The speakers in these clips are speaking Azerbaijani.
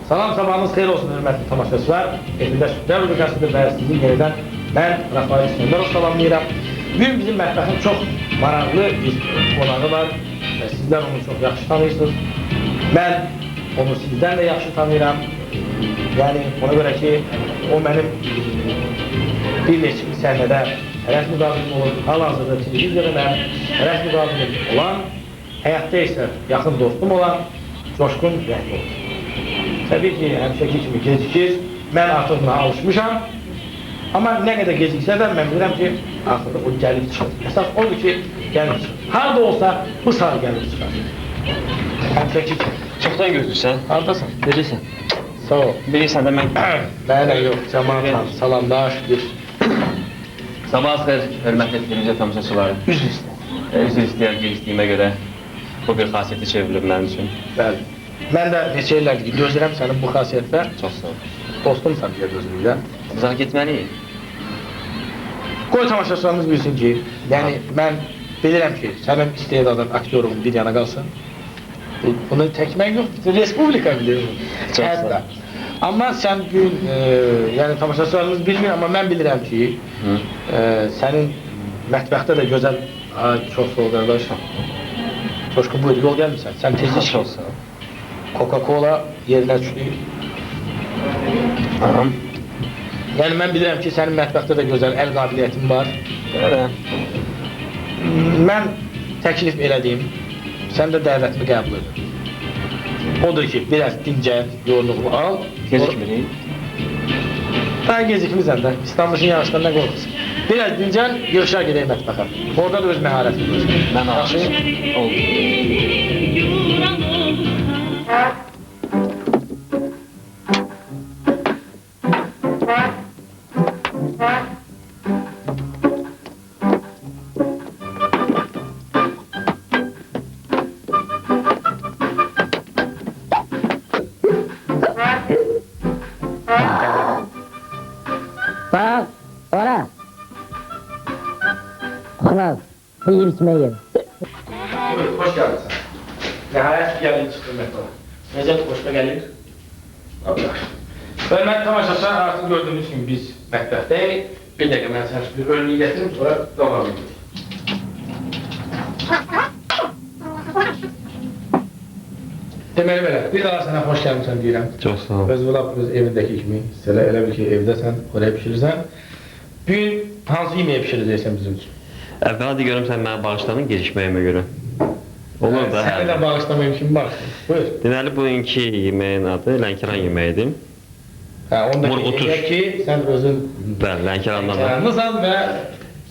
Salam, sabahınız xeyir olsun hörmətli tamaşaçılar. Efirdə Südlər rubrikasıdır və sizi yenidən mən Rafael İsgəndərov salamlayıram. Bugün bizim mətbəxin çox maraqlı bir qonağı var və sizlər onu çox yaxşı tanıyırsınız. Mən onu sizdən də yaxşı tanıyıram. Yəni ona görə ki, o mənim bir neçə il səhnədə rəsmi müqabilim olub, hal-hazırda televiziyada mənim rəsmi müqabilim olan, həyatda isə yaxın dostum olan Coşqun Rəhimov. Təbii ki, həmişəki kimi gecikir, mən artıq buna alışmışam. Amma nə qədər geciksə də mən bilirəm ki, axırda o gəlib çıxır. Əsas odur ki, gəlib çıxır. Harada olsa bu saat gəlib çıxar. Həmişəki kimi. Çoxdan gözlürsən. Haradasan? Necəsən? Sağ ol. Bilirsən də mən... Mənə yox, cəmaatla salamlaş, bir. Sabah xeyir, hörmətli televiziya tamaşaçıları. Üzr istəyirəm. Üzr istəyirəm, gecikdiyimə görə bu bir xasiyyətə çevrilib mənim üçün. Bəli. Mən də neçə illərdir ki, dözürəm sənin bu xasiyyətə. Çox sağ ol. Dostumsan deyə dözürəm. Uzağa getməliyik. Qoy tamaşaçılarımız bilsin ki, yəni mən bilirəm ki, sənin istedadın, aktyorluğun bir yana qalsın. Bunu tək mən yox, bütün respublika bilir bunu. Çox sağ ol. Hətta. Amma sən gün, yəni tamaşaçılarımız bilmir, amma mən bilirəm ki, sənin mətbəxdə də gözəl, çox sağ ol qardaş. Coşqun buyur, yol gəlmirsən, sən tez iç. Çox sağ ol. Coca-Cola yerinə düşdü. Aha. Yəni mən bilirəm ki, sənin mətbəxdə də gözəl əl qabiliyyətin var. Belə. Mən təklif elədim, sən də dəvətimi qəbul edin. Odur ki, biraz dincəl, yorluğunu al. Gecikmirik. Daha gecikmirsən də, İstanbul'un yağışdan nə qorxursan. Biraz dincəl, yığışar gedək mətbəxə. Orada da öz məharətini göstər. Mən Yaxşı? Oldu. Bax, ora. Xlaz, yeyib içməyə gelin. Buyur, xoş gəldin sən. Nəhayət gəldin, çıxdın mətbəxə. Necə, xoşuna gəlir? Yaxşı. Hörmətli tamaşaçılar, artıq gördüyünüz kimi biz mətbəxdəyik. Bir dəqiqə mən sənə bir önlüyü gətirim, sonra davam edirik. Deməli belə, bir daha sənə xoş gəlmişəm deyirəm. Çox sağ ol. Öz lap öz evindəki kimi, elə bil ki, evdəsən, oraya pişirirsən. Bugün hansı yeməyi pişirəcəksən bizim üçün? Əvvəla de görüm, sən mənə bağışladın gecikməyimə görə. Olur da. Səni də bağışlamayım, kim bağışlayır? Buyur. Deməli, bugünkü yeməyin adı Lənkəran yeməyidir. Hə, onu da Murğutuş. qeyd edək ki, sən özün Bəli, Lənkərandan da. Lənkəranlısan və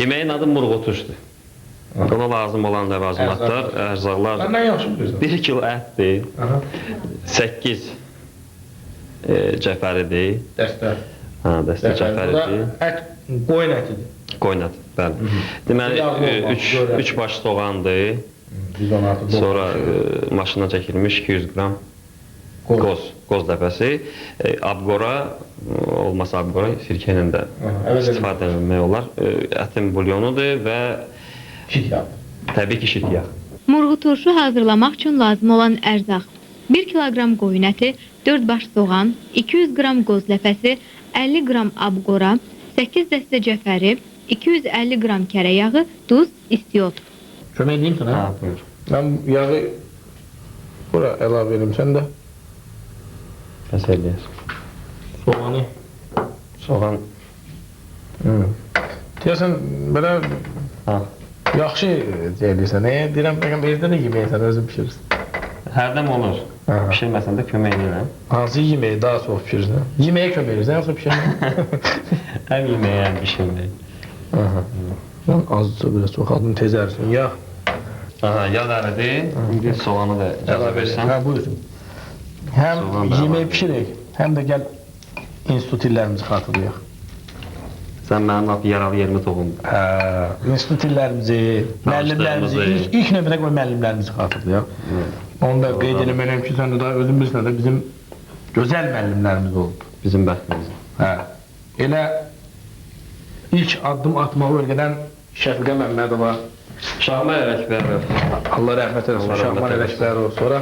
Yeməyin adı murğutuşdur. Ona lazım olan ləvazimatlar, ərzaqlar. Məndən yaxşı bilirsən. 1 kilo ətdir, 8 cəfəridir. Dəstə. Hə, dəstə cəfəridir. Ət qoyun ətidir. Qoyun əti, bəli. Deməli, Yağlı olmalı, görürəm. 3 baş soğandır. Biz onu artıq Sonra maşına çəkilmiş 200 qram qoz ləpəsi, abqora, olmasa abqora sirkə ilə də istifadə etmək olar. Ətin bulyonudur və şit yağ. Təbii ki, şit yağ. Murğu turşu hazırlamaq üçün lazım olan ərzaq: 1 kiloqram qoyun əti, 4 baş soğan, 200 qram qoz ləpəsi, 50 qram abqora, 8 dəstə cəfəri, 250 qram kərə yağı, duz, istiot. Kömək edeyim sənə? Hə, buyur. Mən yağı bura əlavə edim, sən də. Bəs eləyər. Soğanı. Soğan. Deyəsən, belə yaxşı eləyirsən. Deyirəm, bəlkə evdə də yeməyi sən özün pişirirsən. Hərdən olur. Pişirməsən də kömək eləyirəm. Hansı yeməyi daha çox pişirirsən? Yeməyə kömək eləyirsən, yoxsa pişirməyə? Həm yeməyə, həm pişirməyə. Mən azca belə çox aldım, tez ərisin. Yağ. Aha, yağ əridi. İndi soğanı da icazə versən. Hə, buyur. Həm Soğan da yeməyi əlavə. pişirək, həm də gəl institut illərimizi xatırlayaq. Sən mənim lap yaralı yerimi toxundun. Hə, institut illərimizi, müəllimlərimizi, Danışdığımızı. ilk növbədə qoy müəllimlərimizi xatırlayaq. Onu da qeyd eləməliyəm ki, sən də daha özün bilirsən də bizim gözəl müəllimlərimiz oldu. Bizim bəxtimiz. Hə. Elə ilk addım atmağı öyrədən Şəfiqə Məmmədova, Şahman Ələkbərov. Allah rəhmət eləsin, Allah rəhmət Şahman eləsin. Ələkbərov. Sonra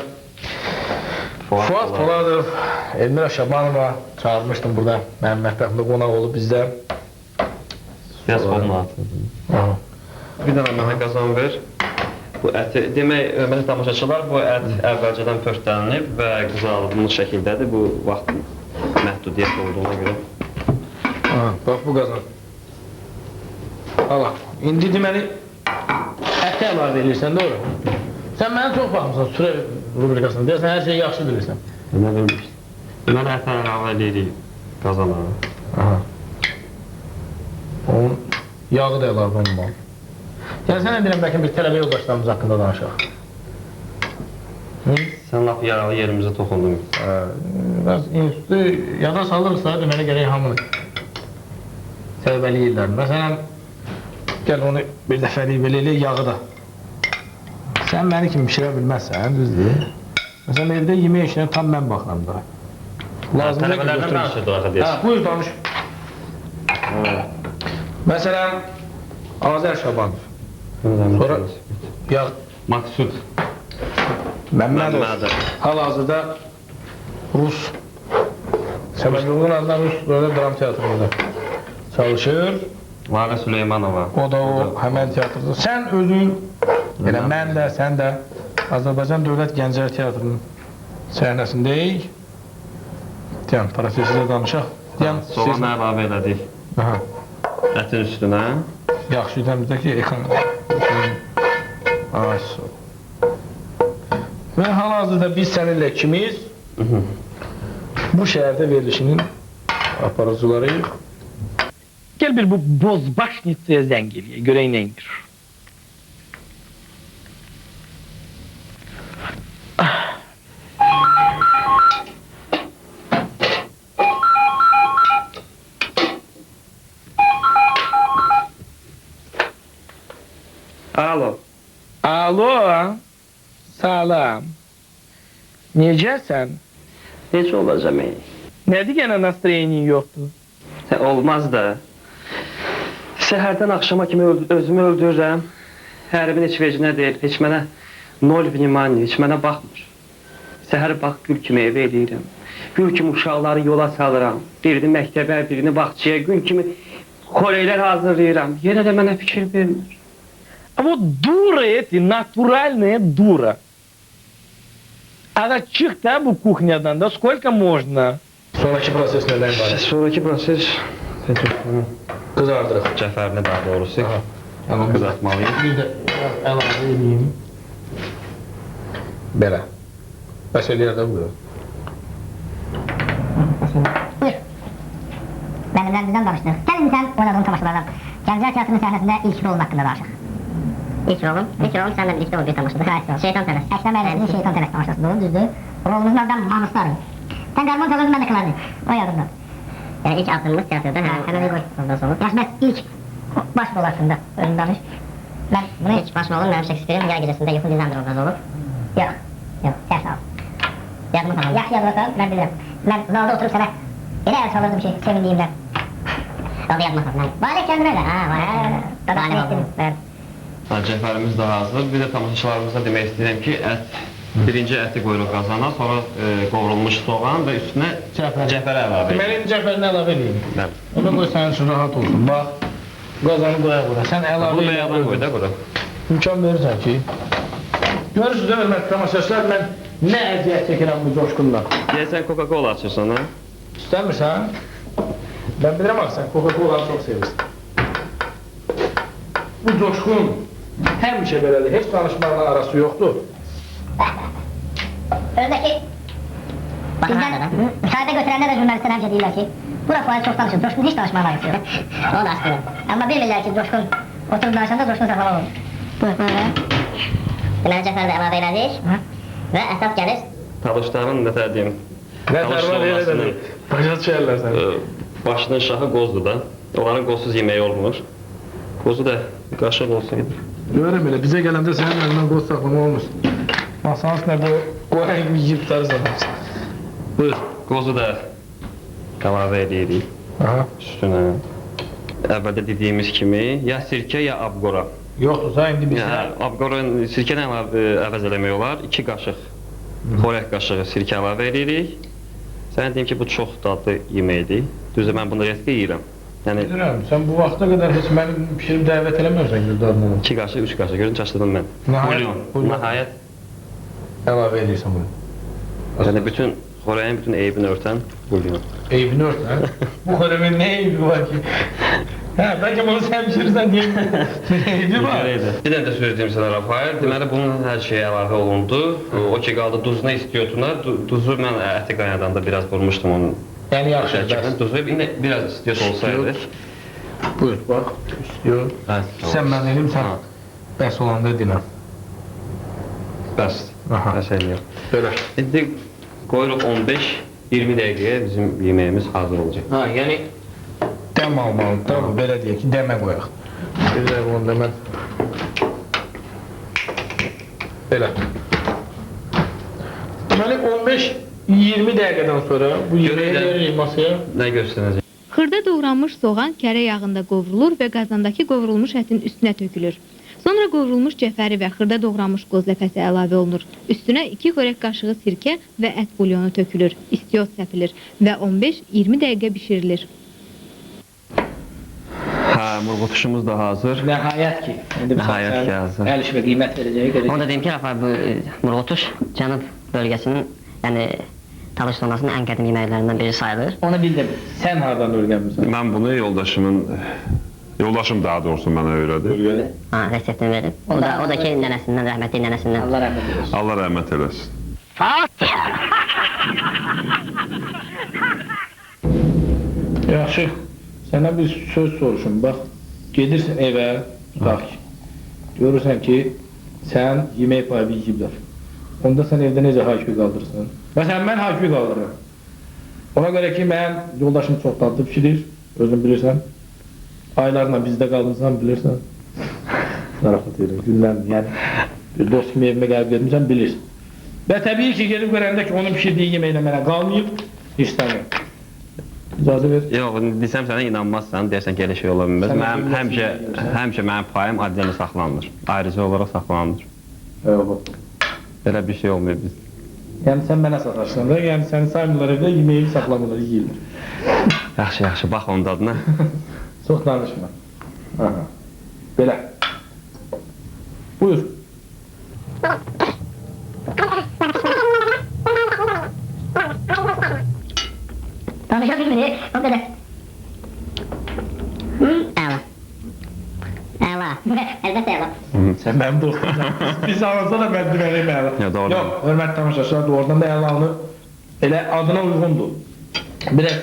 Fuad Poladov, Elmira Şabanova çağırmışdım burada. Mənim mətbəximdə qonaq olub bizdə. Biraz olma atıldım. Bir dənə mənə qazan ver. Bu əti, demək, hörmətli tamaşaçılar, bu ət əvvəlcədən pörtlənilib və qızardılmış şəkildədir. Bu vaxt məhdudiyyət olduğuna görə. Aha, bax bu qazan. Allah, indi deməli əti əlavə edirsən, doğru? Sən mənə çox baxmısan sürə rubrikasına, deyəsən hər şeyi yaxşı bilirsən. Nə bilmirsən? Deməli, əti əlavə edirik qazana. Aha. Onun yağı da əlavə olmalı. Yəni, sənə deyirəm, bəlkə bir tələbə yoldaşlarımız haqqında danışaq. Hı? Sən lap yaralı yerimizə toxundun. Biraz institutu yada salırsa, deməli, gərək hamını tələbəlik illərini. Məsələn, gəl onu bir dəfəlik belə eləyək, yağı da. Sən məni kimi pişirə bilməzsən, düzdür? Məsələn, evdə yemək işinə tam mən baxıram da. Lazım tələbələrdən danışırdıq axı deyirsən. Hə, buyur, danış. Məsələn, Azər Şabanov. Sonra yağ... Maksud Məmmədov. Hal-hazırda Rus Səməd Vurğun adına Rus Dövlət Dram Teatrında çalışır. Lara Süleymanova. O da o həmən teatrda. Sən özün, elə mən də, sən də Azərbaycan Dövlət Gənclər Teatrının səhnəsindəyik. Deyəm, prosesi də danışaq. Deyəm, soğanı əlavə elədik. Aha. Ətin üstünə. Yaxşı, təmizdə ki, ekran. Ay, sağ ol. Və hal-hazırda biz səninlə ikimiz bu şəhərdə verilişinin aparıcılarıyıq. Gəl bir bu Bozbaşnitsaya zəng eləyək, görək nə indir. Alo. Alo. Salam. Necəsən? Necə olacam ey? Nədir yenə nastroyenin yoxdur? Olmaz da. Səhərdən axşama kimi özümü öldürürəm. Hərbin heç vecinə deyil, heç mənə nol vnimaniya, heç mənə baxmır. Səhər bax, gül kimi evə eləyirəm. Gül kimi uşaqları yola salıram. Birini məktəbə, birini bağçaya, gül kimi xoreylər hazırlayıram. Yenə də mənə fikir vermir. А вот дура эти, натуральная дура. Она çıx da bu kuxnyadan da, сколько можно? Sonraki proses nədən ibarət? Sonraki proses... Qızardırıq. Cəfərini daha doğrusu qızartmalıyıq. Bir də əlavə edeyim. Belə. Bəs eləyər də bu. Buyur. Müəllimlərimizdən danışdıq. Gəlin sən oynadığın tamaşalardan. Gənclər Teatrının səhnəsində ilk rolun haqqında danışaq. İlk rolum? İlk rolum səninlə birlikdə o bir tamaşadır. Şeytan Tələs. Əkrəm Əliyevin Şeytan Tələs tamaşasıdır, düzdür. Rolumuzun adı da Manuslar. Sən qarmon çalırdın, mən də klarnet. O yadımda. Yəni ilk addımımız teatrda həmən qoy. Ondan sonra. Yaxşı, bəs ilk baş rol haqqında özün danış. Mən bunu... İlk baş rolum mənim Şekspirin Yay Gecəsində Yuxu Lizandr obrazı olub. Yox, yox, səhv sağ ol. Yadıma salım. Yaxşı yadıma sal, mən bilirəm. Mən zalda oturub sənə elə əl çalırdım ki, sevindiyimdən. Zalda yadıma sal, mən. Valeh kəndinə də. Ha, valeh. Valeh oldum. Bəli. Cəfərimiz də hazır. Bir də tamaşaçılarımıza demək istəyirəm ki, birinci əti qoyuruq qazana, sonra qovrulmuş soğan və üstünə cəfərə əlavə edirik. Deməli, cəfərini əlavə edeyim. Bəli. Ona qoy sənin üçün rahat olsun. Bax, qazanı qoyaq bura. Sən əlavə Bunu bəyadan qoy da bura. İmkan verirsən ki, görürsünüz də, hörmətli tamaşaçılar, mən nə əziyyət çəkirəm bu coşqunla. Deyəsən Coca-Cola açırsan, ha? İstəmirsən? Mən bilirəm axı, sən Coca-Colanı çox sevirsən. Bu coşqun həmişə belədir, heç danışmaqla arası yoxdur. Özdəki, bizdən müsahibə götürəndə də jurnalistlər həmişə deyirlər ki, bu Rafael çox danışır, Coşqun heç danışmaqla arası yox. O da açdırır. Amma bilmirlər ki, Coşqun oturub danışanda Coşqun saxlamaq olur. Buyur, buyur. Deməli, cəfəri də əlavə elədik və əsas gəlir. Talışların, nə tər deyim, Nə tər var, elə də deyim. Başa düşərlər səni. Başının şahı qozdur da. Onların qozsuz yeməyi olmur. Qozu da qaşıq olsaydı. Görürəm elə, bizə gələndə sənin əlindən qoz saxlama olmur. Masanın üstünə qoyan kimi yiyib tutarsan. Buyur, qozu da əlavə edirik üstünə. Əvvəldə dediyimiz kimi, ya sirkə, ya abqora. Yoxdursa, indi biz... Abqora, sirkəni əvəz eləmək olar, 2 qaşıq. Xörək qaşığı sirkə əlavə edirik. Sənə deyim ki, bu çox dadlı yeməkdir. Düzdür, mən bunu rətqi yeyirəm. Yəni Bilirəm, sən bu vaxta qədər heç məni bişirib dəvət eləmirsən ki, dadına. 2 qaşıq, 3 qaşıq. Görün çaşdırdım mən. Nəhayət, Bulyon. Nəhayət. Əlavə edirsən bunu. Yəni bütün xörəyin bütün eybini örtən bulyon. Eybini örtən? Bu xörəyin nə eybi var ki? Hə, bəlkə bunu sən bişirirsən deyə eybi var. Bir dənə də söz deyim sənə Rafael. Deməli bunun hər şeyə əlavə olundu. O ki qaldı duzuna, istiotuna. Duzu mən əti qaynadanda biraz vurmuşdum onun. Yəni yaxşı, bəs. Duzu indi biraz istiot olsaydı. Buyur, bax, istiot. Sən mən eləyim, sən bəs olanda dinəm. Bəs. Bəs eləyəm. Belə. İndi qoyuruq 15-20 dəqiqəyə bizim yeməyimiz hazır olacaq. Ha, yəni dəm almalıdır da, bu, belə deyək ki, dəmə qoyaq. Bir dəqiqə onu da mən belə. Deməli 15-20 dəqiqədən sonra bu yeməyi veririk masaya. Nə göstərəcək? Xırda doğranmış soğan kərə yağında qovrulur və qazandakı qovrulmuş ətin üstünə tökülür. Sonra qovrulmuş cəfəri və xırda doğranmış qoz ləpəsi əlavə olunur. Üstünə 2 xörək qaşığı sirkə və ət bulyonu tökülür, istiot səpilir və 15-20 dəqiqə bişirilir. Hə, murğutuşumuz da hazır. Nəhayət ki, indi bu Nəhayət ki, hazır. Əl işi və qiymət verəcəyi görəcək. Onu da deyim ki, Rafa, bu murğutuş cənub bölgəsinin, yəni Talış zonasının ən qədim yeməklərindən biri sayılır. Onu bildim. Sən hardan öyrənmisən? Mən bunu yoldaşım daha doğrusu mənə öyrədib. Ha, reseptini verib. O da ki nənəsindən, rəhmətli nənəsindən. Allah rəhmət eləsin. Allah rəhmət eləsin. Yaxşı, sənə bir söz soruşum. Bax, gedirsən evə, tutaq ki, görürsən ki, sən yemək payı yeyiblər. Onda sən evdə necə hayküy qaldırırsan? Məsələn, mən hayküy qaldırıram. Ona görə ki, mən yoldaşım çox dadlı bişirir, özün bilirsən. Aylarla bizdə qalmısan, bilirsən. Narahat edirəm, günlərlə, yəni bir dost kimi evimə gəlib getmişsən, bilirsən. Və təbii ki, gedib görəndə ki, onun bişirdiyi yeməklə mənə qalmayıb, istəmirəm. İcazə ver. Yox, desəm sənə inanmazsan, deyərsən ki, elə şey ola bilməz. Mənim həmişə mənim payım adicə saxlanılır. Ayrıca olaraq saxlanılır. Yox. Belə bir şey olmuyor biz. Yəni sən mənə sataşsan da, yəni səni saymırlar evdə, yeməyi saxlamırlar, yeyirlər. Yaxşı, yaxşı, bax onun dadına. Çox danışma. Aha. Belə. Buyur. Danışa bilmirik, o qədər. Əla. Əla. Əlbəttə əla. Sən mənim dostumsan. Biz anlatsa da mən deməliyim əla. Yox, hörmətli tamaşaçılar, doğrudan da əlanı elə adına uyğundur. Biraz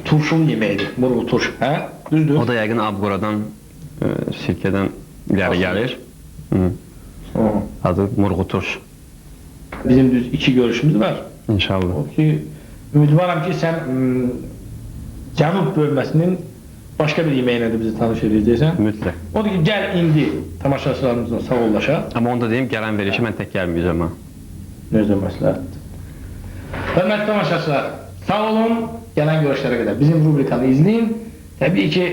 turşulu yeməkdir, murğu turş. Hə? Düzdür? O da yəqin abqoradan, sirkədən iləri gəlir. Adı murğu turş. Bizim düz 2 görüşümüz var. İnşallah. O ki, ümidvaram ki, sən cənub bölməsinin başqa bir yeməyinə də bizi tanış edəcəksən. Mütləq. Odur ki, gəl indi tamaşaçılarımızla sağollaşaq. Amma onu da deyim, gələn verilişə mən tək gəlməyəcəm ha. Necə məsləhətdir. Hörmətli tamaşaçılar, sağ olun, gələn görüşlərə qədər. Bizim rubrikanı izləyin. Təbii ki,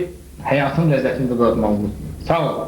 həyatın ləzzətini də dadmağı unutmayın. Sağ olun.